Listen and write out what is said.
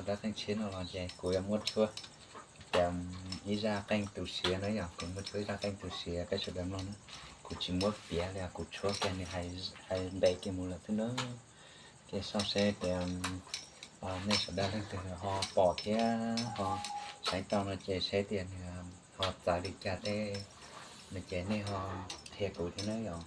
dab qeej tshiab no los ces kuv yuav muab tshuab, ces ib zaj qeej tu siav na yom, kuv muab tshuab ib zaj qeej tu siav peb sawv daws mloog na. Kuv tsis muab piav li, kuv tshuab kiag nws hais npe kiag mus lawm xwb na. Ces xauj seb tias nej sawv daws leej twg ho pom thiab ho saib tau no ces seb tias nws ho txawv li cas tej no ces nej ho qhia kuv thiab na yom.